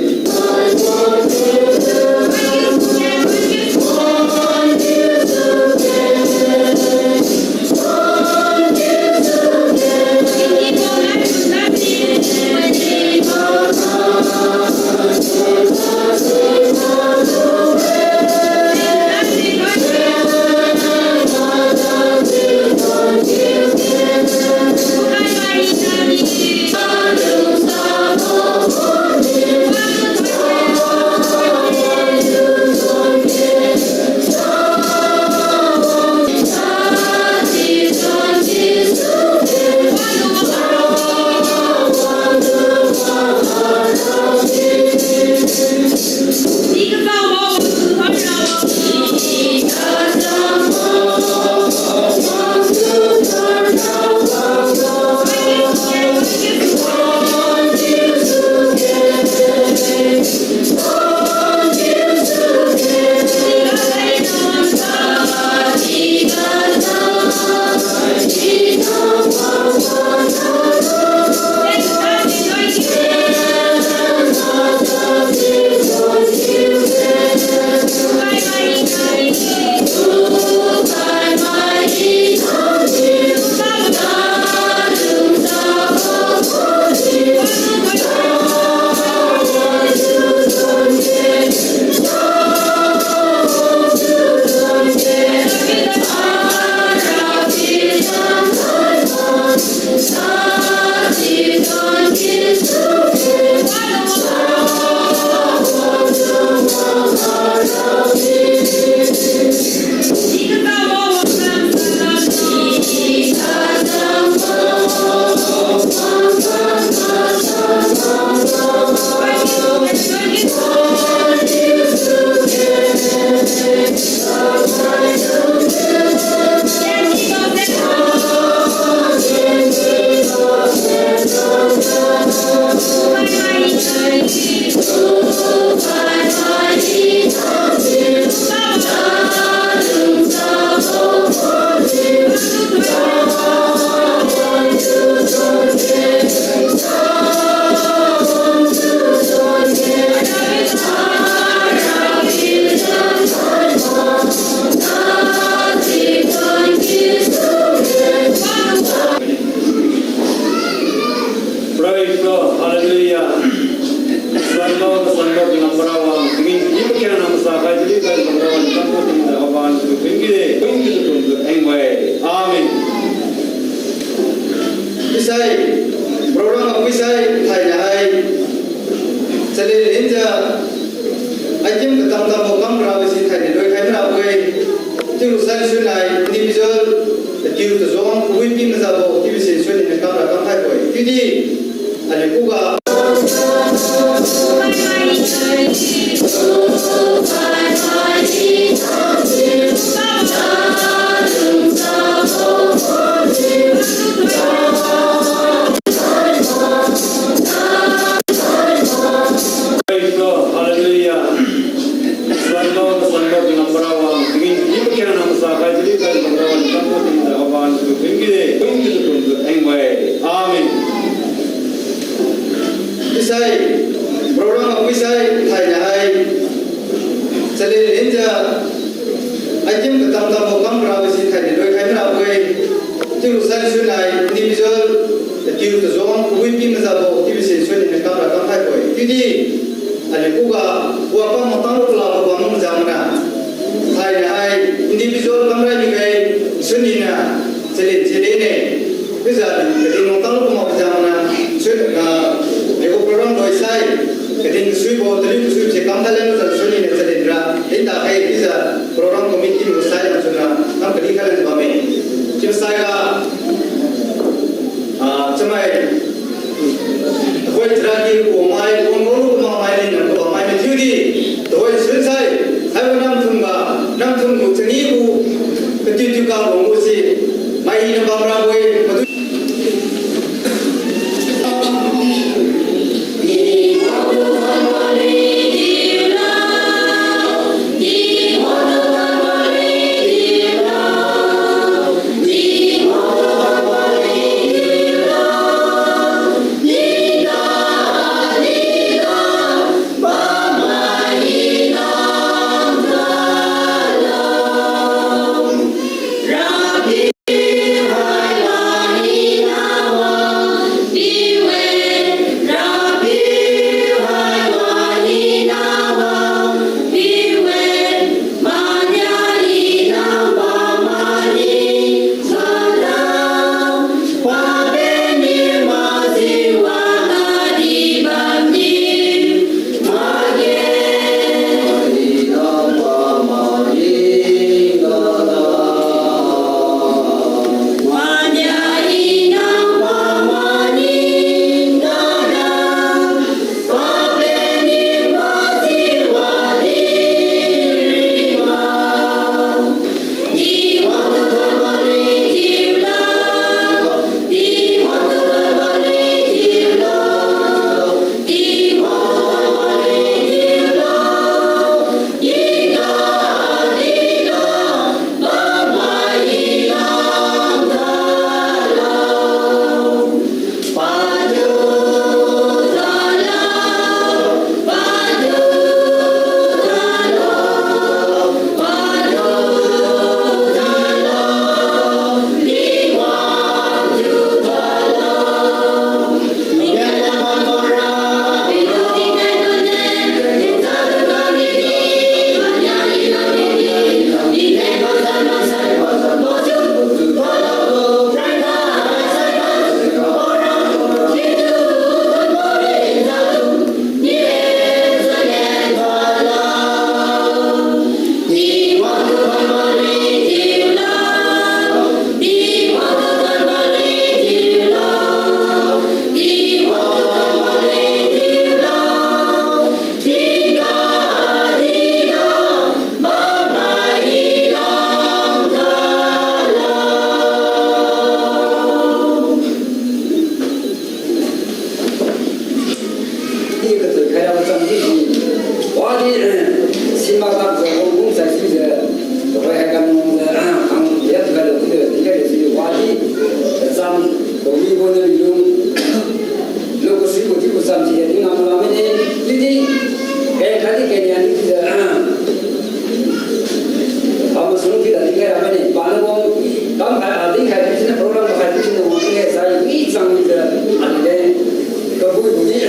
Praise God. Hallelujah. Sanlo, sanlo, tingam para wang, tingin, ibu kira nama sakai, jadi kai, sanlo, wang, sanlo, tingin, da, kawan, tu, tinggi, de, tinggi, tu, tu, eng, wai. Amen. Isai, program aku isai, thai na hai. Chalin linja, ai kim katam tam bo kam ra si thai ni loi khai na wai. Tiu sai sunai, individual, tiu tu zong, wui pin na za bo, tiu si suni na kam ra kam thai bo. Tiu di, Aliu khuga. Praise God. Hallelujah. Sanlo, sanlo, tingam para wang, tingin, ibu kira nama sakai, jadi kai, sanlo, wang, sanlo, tingin, da, kawan, tu, tinggi, de, tinggi, tu, tu, eng, wai. Amen. Isai, program aku isai, thai na hai. Chalin linja, ai kim katam tam bo kam ra si thai ni loi khai na wai. Tiu sai sunai, individual, tiu tu zong, wui pin na za bo, tiu si suni na kam ra kam thai bo. Tiu di, Aliu khuga, wa pa matang lo kala ko bam jam na. Thai na hai, individual kam rai ni kai, suni na, chalin chalin ne. Pisa, kadi matang lo ko ma jam na, suni na, ego program loi sai. Kadin kasuibo, taliu kasui se kam thalan zan suni ne chalin ra, din ta khai chiujiu program committee gu sai lam suna, kam kali khalan bamme. Chiusai ga, ah, chamai, tuhoi chara ki wangmai, wangbo lu wangmai ni nam wangmai ni thiudi, tuhoi sunsai, haibo nam thum ga, nam thum gu changi gu, kati tiu ka wangbo si, mai hina bam rabo-e, padu I katui khaira cham di si. Wadi, eh, sima tak jiu wang kum sai si jiu. Tuhoi hai kam wang jiu, ah, khang yat khailo chiujiu, di khailo si wadi. Cham, tumi bo na lung. Lo ko si ko di ko cham si di ngam la mene. Di di. Kai kha di kai nia di jiu, ah. Kam sunu di di khaira mene. Pala wang, kam khai, ah, di khai di sini program khai di sini wang di khai sai. Di cham di jiu. Adi de. Kabui bui di,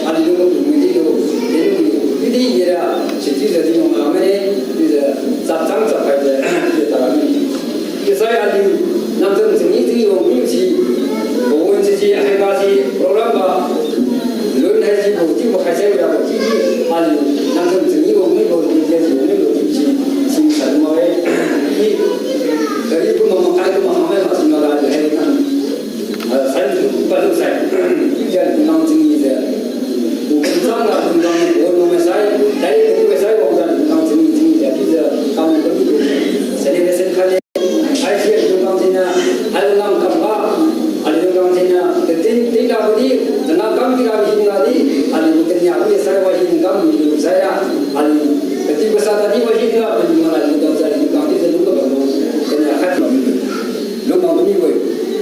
aliu lungga bui di lo, di lungga bui di yera, sichiujiu di lungga mane, chiujiu chap chang chap khaijiu, chiujiu tara mane. Chiusai aliu, namcham changi changi wang mi si, bawon si si, haiga si, program ga, lun hai si, bo chiubo khai sai rabo si si, aliu, namcham changi wang mi bo, di si wang mi bo, si si, si sa ma we, di, dari ku ma ma kai ku ma ma mai ma si ma ga, di hai na. Ah, sai tu, pa tu sai. Chiujiu lungkang changee jiu. Kum chang ga lungkang bo nung mai sai, dai tu mai sai, wang jiu lungkang changee changee jiu. Chiujiu kam tu. Celebration khale. Hai si lungkang changee na, hai lungkang kam ga. Hai lungkang changee na, ketin, tin ga di, tana kam di ga di, hin ga di. Hai lungkang changee na, sai wa hin kam di sai ya. Hai, ketin basa tadi wa hin ga, lungkang changee lungkang di, lungkang di, lungkang di. Kania khat. Lungkang mi we.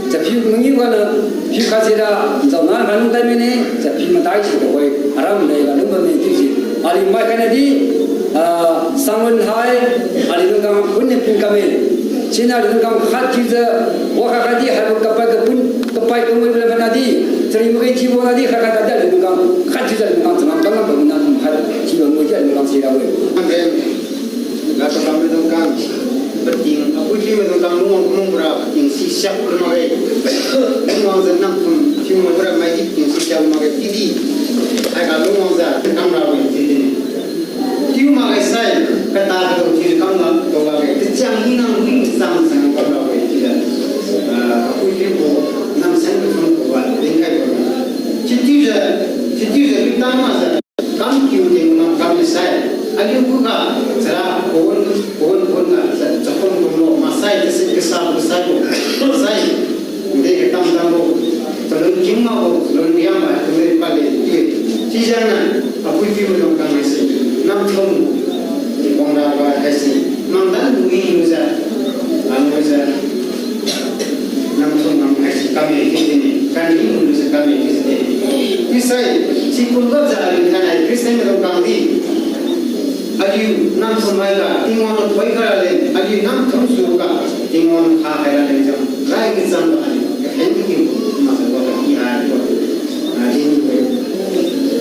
Chaphiu mangiu ganiu, phiu khat sira, nzau na ran tai mene, chaphiu matai si de we, aram le ga lungkang mi chiu si. Aliu mai khaina di, ah, Sangwon hai, aliu lungkang pun ne pun kame. Sina aliu lungkang khat chiujiu, wa khat khat di, haibo kapai kapun, kapai kamui le mana di, chari makai chiubo na di, khat khat di aliu lungkang, khat chiujiu aliu lungkang, changam kangam bam na, khat chiubo mui di aliu lungkang sira we. Amen. Ga takam maidung kang, pating, apui thiu maidung kang lungwang kumung bora, pating si siak lu makge. Lungwang jiu nang kum thiu mai bora mai di pating si siak lu makge. Tidi, haiga lungwang jiu, Sai, aliu khuga, chara, pon, pon, pon ga, cha-, chakhuan kumbo, maksai, kasi, kasa, kasaibo, maksai, de katam tambo, chalun king makbo, chalun riang ma, kumri pale, i. Sijengniu, apui piu maidung kang haise, namthum, wangra ba haise, mangdan lui lujiu, alujiu, namthum nam haise kami kisine, kani lujiu kami kisine. Isai, si kumgapjiu aliu thainai Christian maidung kang di. Aliu namthum haiga, Tingwang thoikhai raleng, aliu namthum suga, Tingwang khakhai raleng jang, rai kachangga aliu, kahen kiu, maksai wa kaki hai wa. Ah, di ni we.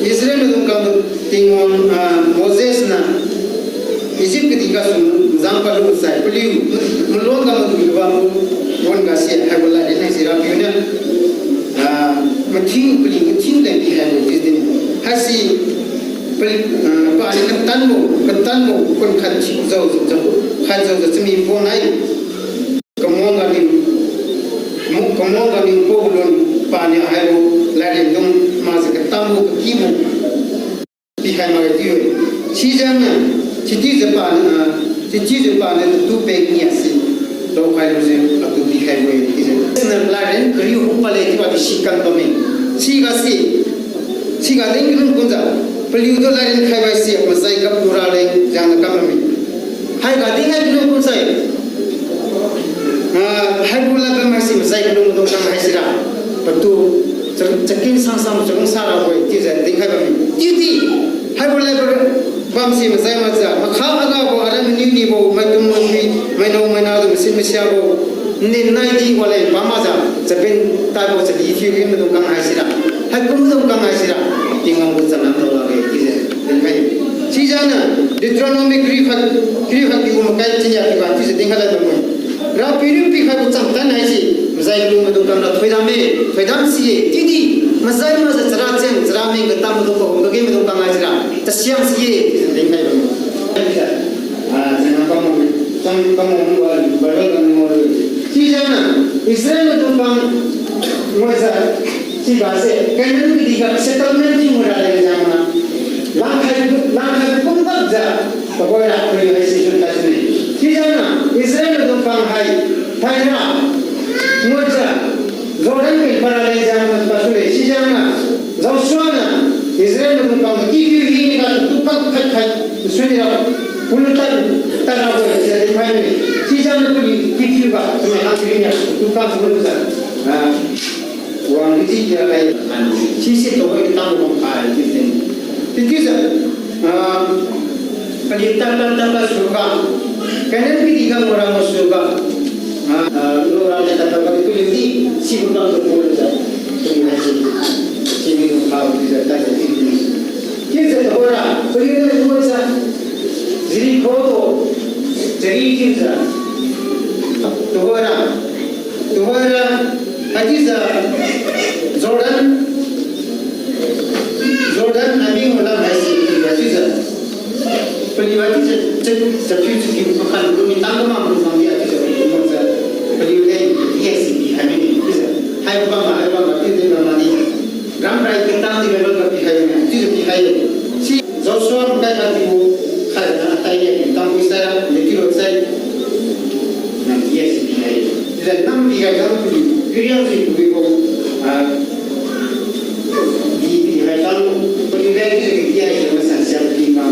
Israel maidung kang Tingwang, ah, Moses niu, Egypt kadih gasu jang palu sai, paliu, maluang ga madui luwa mu, wan gase, haibo ladriat haise Rapiu niu, ah, mathiu paliu, mathiu leng pihaibo chiu din. Haise, paliu, ah, paniu katanbo, katanbo, kun khat jao, jao, khat jaojiu chami ponai. Kamuang ganiu, mu-, kamuang ganiu pagu lun paniu haibo ladriat dung makjiu katambo kakibo pikhai makge chiu-e. Sijengniu, sichiujiu paniu, ah, sichiujiu paniu tatu peng niase daokhai lujiu atu pikhaibo-e chiujiu. Siniu ladriat kariu hu pale chiubo di sikan bamme. Sigase, siga din kalun kumjiu, paliutu ladriat khaibo se mazai kapu raleng jangniu kam bamme. Haiga dinkhai kalun kumsai. Ah, haibo lad bam haise mazai kalung maidung kang haisira. Patu, cha-, chakin sangsang chalungsa rabo-e chiujiu dinkhai bamme. Chiudi, haibo lad bam, bamse mazai makjiu, makha agabo, ara maniu nibo, maidung manui, mainao mainadu, masin masiabo, nin naidi waleng pamakjiu, chaben taibo chadi thiu ri maidung kang haisira. Haikum maidung kang haisira. Tingwang gu changam dao lakge chiujiu dinkhai. Sijengniu Deuteronomy kariu khat, kariu khat kiu makai chinia kiuga chiujiu dinkhai lad bamme. Rapiu niu pikhaibo chamtan haise, mazai kalung maidung kamra thoidam-e, thoidam si-e, chiudi, mazai makjiu chara cheng, chara meng katam maidung kahum kage maidung kang haisira, tasiang si-e, chiujiu dinkhai bamme. Ah, chang kam, chang kam wa Bible ga ngao-e. Sijengniu, Israel maidung kang, ngaijiu, sigase, Canaan kadihga settlement thiu raleng jangniu. Langkhai, langkhai kumgapjiu, kaboira paliu haise jun tasune. Sijengniu, Israel maidung kang hai, thaira, ngaijiu, Jordan pi para leng jangniu pasune. Sijengniu, Joshua niu, Israel maidung kang kipiu hiniga tukak khat khat, suni ra, pulu tan, tan rabo-e chiujiu dinkhai ne. Sijengniu paliu kipiu ga, tumai hang kirinia, tukak sulu jiu. Ah, wang di chiujiu kai, sise tuhoi tang wang kai chiujiu. Chiujiu, ah, paliu tan tan tan suga, Canaan kadihga ngao ra ngao suga, ah, ah, ngao ra le tan tan paliu di, sibo tan tu pulu jiu. Paliu haise, sini tu pau chiujiu tai chiujiu. Chiujiu tuhoira, paliu niu ngao jiu, Jericho tu, Jeri chiujiu. Tuhoira, tuhoira, haichiujiu, Jordan, Jordan nami ngao lam haise, chiujiu. Paliu haichiujiu, cha-, chapiu chakiu pakhan lumi tang kamam lu bamdi haichiujiu, paliu makjiu, paliu leng, yes, di hai mine, chiujiu. Hai bam ma, hai bam ma, chiujiu bam ma di. Ramrai katang di Bible ga pikhai ne, chiujiu pikhai-e. Si Joshua makai khatbo, khat na atai ye, tang wi sai, ye tiro sai. Na yes pikhai-e. Chiujiu nam pikhai tang paliu, piriang si paliu ko, ah, di pikhai tang, paliu leng chiujiu pikhai-e, masan siam pi ma.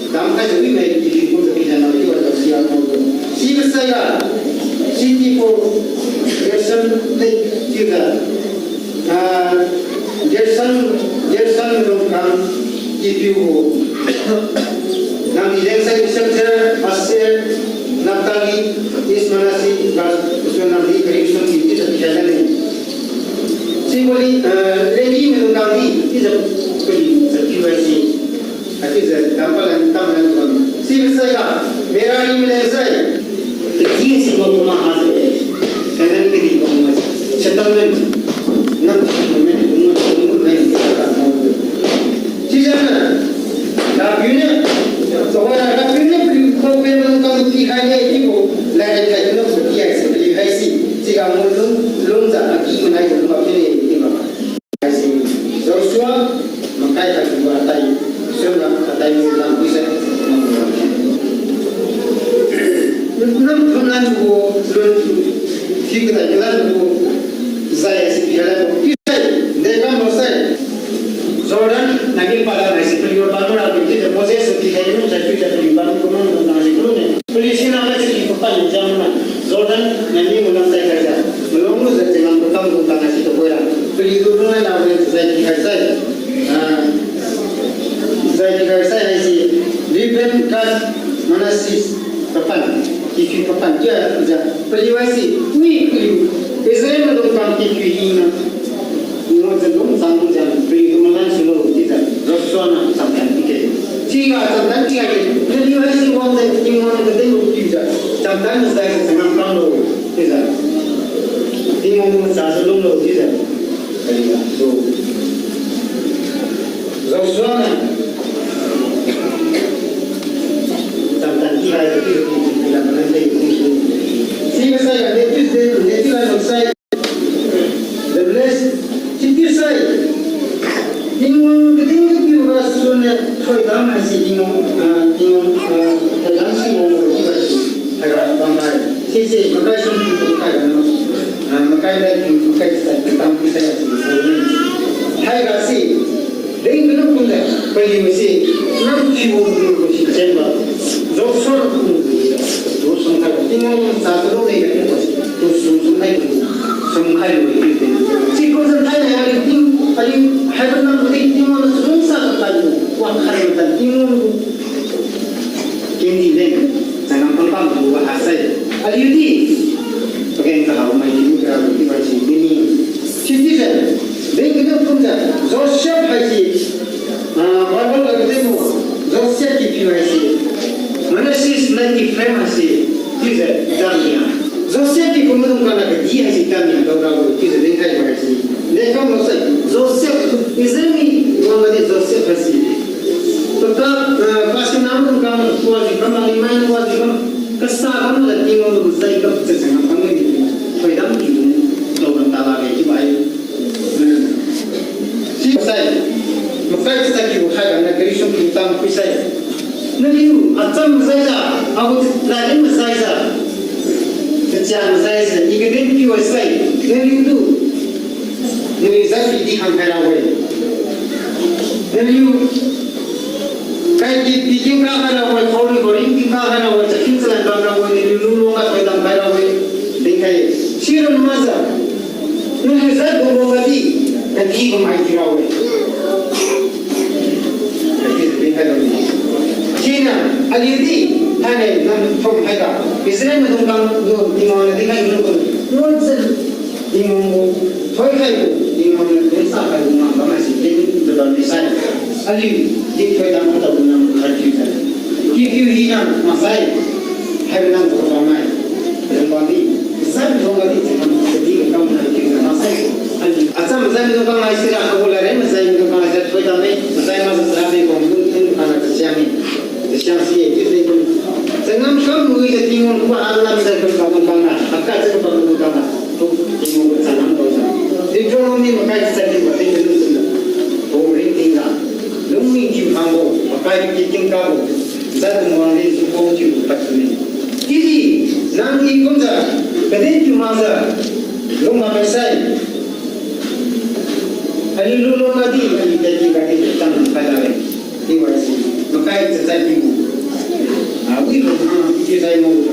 Dam khai jiu wi mai pi pi ko jiu pikhai na, chiujiu siam ma. Si masai ga, si di ko, Gerson le, chiujiu. Ah, Gerson, Gerson maidung kang kipiu gu. Nangdi lengsai Issachar, Asher, Naphtali, Gad, Manasseh, Gad, usun nangdi kariu sum di chiujiu pikhai lane. Siboli, ah, Levi maidung kang di chiujiu paliu chapiu haise. Haichiujiu dampalan tamlan wan. Sibo saiga, Merari maleng sai. Kadi si mo kuma ha se. Kanan kadi mo kuma se. Settlement. Nam settlement. Mo mo mo mo. Chiujiu na. Rapiu niu. Tuhoira Rapiu niu paliu ko pe maidung kang pikhai ne chiubo. Lai khai no paliu haise paliu haise. Siga mo lung lungjiu aki manai lung ma pine chiu ma. Haise, Joshua, makai khat gu atai, suna atai mi lam, Nang gu lun, si kadai kalan gu zai si pi kalan gu pi sai, de kam lo sai. Jordan nagi pada nai si paliu bam ra pi de Moses si pi kai nu sai pi de paliu bam kumang na si kune. Paliu si na si pi papan jam na. Jordan nagi gu lam sai kai ja. Malong lu zai jengam pakam gu kana si to koi ra. Paliu gu lu na na wen zai pi kai sai. Ah, zai pi kai sai hai si. Reuben, Gad, Manasseh papan, kipi papan kia ja. Paliu hai si, ui paliu, Israel maidung kam kipi hina. Ngo jalung sang jang, paliu malan sulo, chiujiu, Joshua na chamtan pike. Chiga chamtan pike, paliu hai si wang de, Tingwang na kadin lu pijiu, chamtan na sai sa ngam kam lo, chiujiu. Tingwang na sa sa lung lo, chiujiu. Paliu, so. Joshua na, chamtan pi hai, pi, pi, pi, pi, pi, pi, pi. Siga sai, ade, pi, pi, pi, pi, pi, sai. The blessed, chiu sai. Tingwang kadin kapiu gasu niu thoidam haisi Tingwang, ah, Tingwang, ah, thoidam si wang lo chiubo si. Haiga bamkhai. Sise makai sum pi pi kai bam lo. Ah, makai lai pi pi kai sai, tam pi sai. Haiga si. Deng kena kumjiu, paliu si, nang thiu lu si chenba. Joshua ku, Joshua kai, Tingwang sa talo ne, tu sum sum nai, sum khai lu, si ku san thai nai, ali ting, ali, haiba nang ting, Tingwang sum sa kai lu, wa khai lu, Tingwang lu. Kendi leng, changam pampam tu wa hasai. Aliu di, pageng kahao mai di kara di wa si bini. Siti se, bini kena kumjiu, Joseph haisi, ah, Bible ga kena mu, Joseph kipiu haisi, Manasseh nai Ephraim haisi, chiujiu, jam nia. Joseph kipiu maidung kana kadi haisi, jam nia, dao rabo, chiujiu, bini khai haisi. Lekam lo sai, Joseph, Israel mi, wang ga di Joseph haisi. Paka, eh, pasinam kam, kuajiu kam, alimai kuajiu kam, kasa kam, lati ngam, zai kam, zai kam, kam, thoidam ki, lo kam tala ke, chiu bai. Hmm. Chiu sai, makai sai ki, khai kam, na, kari sum ki, tam, kui sai. Naliu, acham zai ja, agu, lari ma zai ja. Kachang zai ja, i kadin ki wa sai, naliu tu. Naliu zat pidi khang khai ra we. Naliu kai ki pidi ka khai ra we, khori khori ki ka khai ra we, chakin chalan bam ra we, naliu lu lu ka thoidam khai ra we. Ding khai. Sirun maza. Naliu zat bu bu kadi, kadi bu mai ki ra we. Ding khai ra we. Sina, aliu di, thainai nang thom khai ra. Israel maidung kam lu, Tingwang na ding khai lu. Lu zat. Tingwang gu, thoikhaibo, Tingwang niu lungsa khaibo ngam bam haise, tingwang gu bam misai. Aliu, di thoidam katao gu nam khat thiu sai. Kipiu hina, maksai, haibo nam gu bam mai. Bam di, zai bam di, di kam na thiu sai, maksai. Aliu, acham zai mi kam mai sira, agu lare, maksai mi kam mai sira, thoidam mi, maksai ma sira mi kam lu, tingwang na kasiang mi. Kasiang si, di tingwang. Changam kam lui di Tingwang gu alam zai kam kam bam na, aka zai kam kam bam na. Tu, Tingwang gu changam kam sa. Di Deuteronomy makai sa di ba, di Deuteronomy. Bo ring ting ga. Lungmi thiu khangbo, makai di king kabo. Zat gu wang di su bo thiu patu ni. Kidi, nang i kumjiu, kadin thiu makjiu, lung makai sai. Aliu lu lu madi, aliu tadi kadi tang pada le. Di wasi, makai chachai di. Ah, wi lu, ah, di sai mo lu.